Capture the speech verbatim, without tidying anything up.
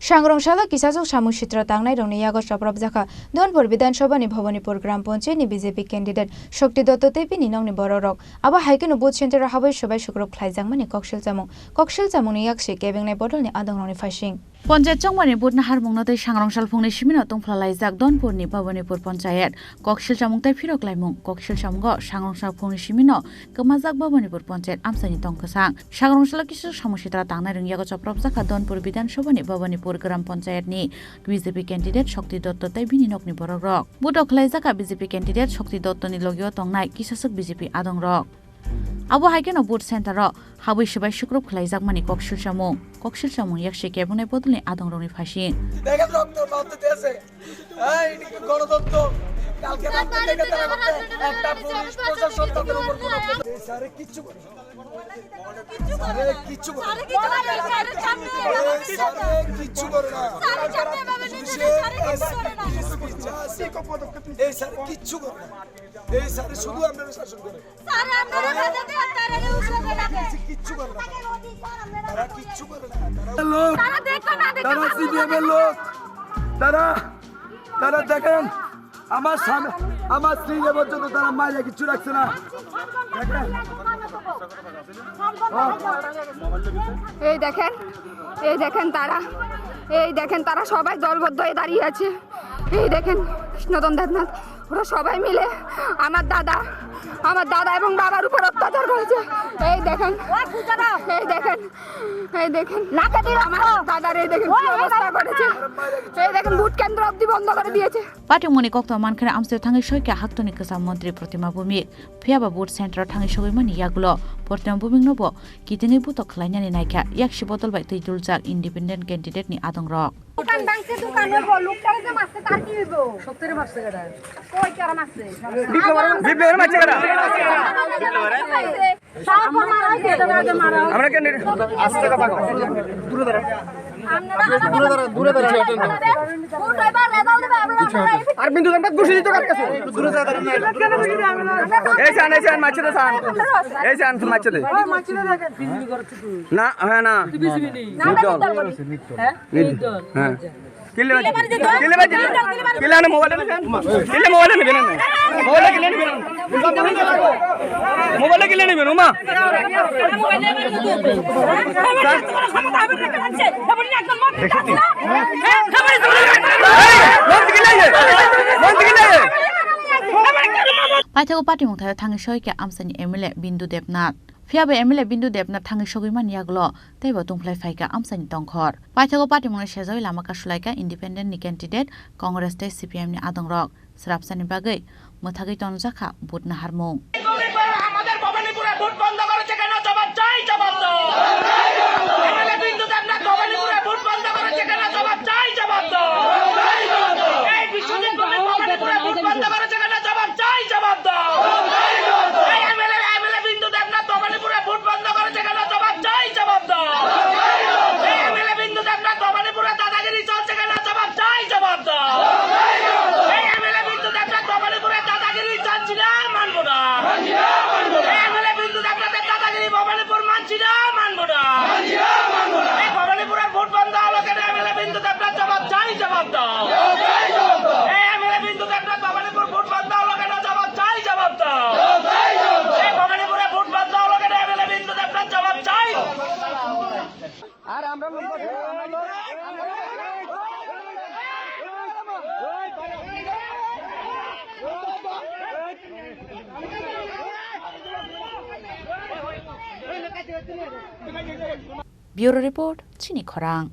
Sangrong salo kisasuk samung sitra tangnairokni yago chopropjakha Dhonpur Bidhan Sabhani Bhabanipur Gram Panchayatni B J P candidate Shakti Dotto tei bini nokni borokrok. Abo hai kheno booth center-o habwi subai sukrub khlaijakmani koksil chamung. Koksil chamungni yaksi kebengnai bodolni adongrokni phaising. Panchayat chongmani booth naharmungno tei sangrong salphungni simino tongphlalaijak Dhonpurni Bhabanipur Panchayat. Koksil chamung tei phirok laimung. Koksil chamungo sangrong salphungni simino kwmajak Bhabanipur Panchayat amchaini tong kwchang. Sangrong salo kisa samung sitra tangnai rwngyago chopropjakha Dhonpur Bidhan Sabhani Bhabanipur Gram Panchayatni B J P candidate Shakti Dotto tei bini nokni borokrok. Booth-o khlaijakha B J P candidate Shakti Dottoni logio tongnai kisasuk B J P adongrok. Abo hai kheno booth center-o habwi subai sukrub khlaijakmani koksil chamung. Koksil chamung yaksi kebengnai bodolni adongrokni phaising. দেখেন রক্ত মারতে দিয়েছে। এই গণতন্ত্র। কালকে রাত্রে থেকে তারা করতে একটা পুলিশ প্রশাসন তাদের উপর কোনো অত্যাচার। এই স্যারে কিচ্ছু করে না। স্যারে কিচ্ছু করে না। স্যারে কিচ্ছু করে না। এই স্যারে কিচ্ছু করে না। এই স্যারে শুধু আপনারা শাসন করে। স্যার, আমরা রাজা দিয়ে আপনারা নিউজ করে রাখে। কিচ্ছু করে না। তারা কিচ্ছু করে না। তারা লোক, তারা দেখবে না, দেখবে তারা না। সিপিএম এর লোক। তারা, তারা দেখেন, আমার স্বামী, আমার স্ত্রী এ পর্যন্ত তারা মাইরে কিচ্ছু রাখছে না। দেখেন। এই দেখেন, এই দেখেন তারা, এই দেখেন তারা সবাই দলবদ্ধ হয়ে দাঁড়িয়ে আছে। এই দেখেন কৃষ্ণধন দেবনাথ, ওরা সবাই মিলে আমার দাদা, আমার দাদা এবং বাবার উপর অত্যাচার করেছে। এই দেখেন, এই দেখেন, এই দেখেন, আমার দাদার এই দেখেন কি অবস্থা করেছে। এই দেখেন ভোট কেন্দ্র অবধি বন্ধ করে দিয়েছে। Patimungni kokto mankheno amchaio thangwi soikha haktoni kwcham montri Protima Bhumik. Phiya ba booth center-o thangwi sogwi mani yagulo Protima Bhumikno bo kitingwi booth-o khlainani naikha yaksi bodol bai twi duljak independent candidate-ni adongrok. দোকান ভাঙছে, দোকান হইব, লোকটারে যে মারছে, তার কি হইব? সত্যরে মারছে কেডা? কই কারা মারছে? বিপ্লবরে মারছে কেডা? আমরা কেন আস্তে কথা কও। দূরে দাঁড়া। দূরে দাঁড়া, দূরে দাঁড়া। আর বিন্দু দেবনাথ ঘুষি দিত কার কাছে? দূরে দাঁড়া। এই সান, এই সান, মারছে তো সান। এই সান, মারছে দে। না, হ্যাঁ, না। নির্দল। নির্দল। হ্যাঁ। কিলে বাজি। কিলে বাজি। কিলে আনে মোবাইল আনে কেন? কিলে মোবাইল আনে কেন? মোবাইল কিলে আনে কেন? মোবাইল কিলে আনে কেন? মা। Paithago patimung thaio thangwi soikha amchaini M L A Bindu Debnath. Phiya ba M L A Bindu Debnath thangwi sogwi mani yagulo teibo tungphlai phaikha amchaini tongkhor. Paithago patimungno sejagwi lama kasulaikha independent ni candidate Congress tei C P M ni adongrok. Srapsani bagwi mwthagwi tonjakha vote naharmung. আমাদের ভবানীপুরে ভোট বন্ধ করেছে কেন? জবাব চাই, জবাব দাও। এমএলএ বিন্দু দেবনাথ ভবানীপুরে ভোট বন্ধ করেছে কেন? জবাব চাই, জবাব দাও। এই বিশ্বজিৎ ভৌমিক ভবানীপুরে ভোট বন্ধ করেছে কেন? জবাব চাই, জবাব দাও। এই এমএলএ, এমএলএ বিন্দু দেবনাথ ভবানীপুরে ভোট বন্ধ করেছে কেন? জবাব চাই, জবাব দাও। এই এমএলএ বিন্দু দেবনাথ ভবানীপুরে দাদাগিরি চলছে কেন? জবাব চাই, জবাব দাও। এই এমএলএ বিন্দু দেবনাথ ভবানীপুরে দাদাগিরি চাচ্ছি না, মানবো না। এই এমএলএ বিন্দু দেবনাথের দাদাগিরি ভবানীপুর মানছি না, মানবো না। এই ভবানীপুরের ভোট বন্ধ হলো কেন? এমএলএ বিন্দু দেবনাথ জবাব চাই, জবাব দাও। এই এমএলএ বিন্দু দেবনাথ ভবানীপুর ভোট বন্ধ হলো কেন? জবাব চাই, জবাব দাও। এই ভবানীপুরে ভোট বন্ধ হলো কেন? এমএলএ বিন্দু দেবনাথ জবাব চাই। আর আমরা Bureau Report, Chini Khorang.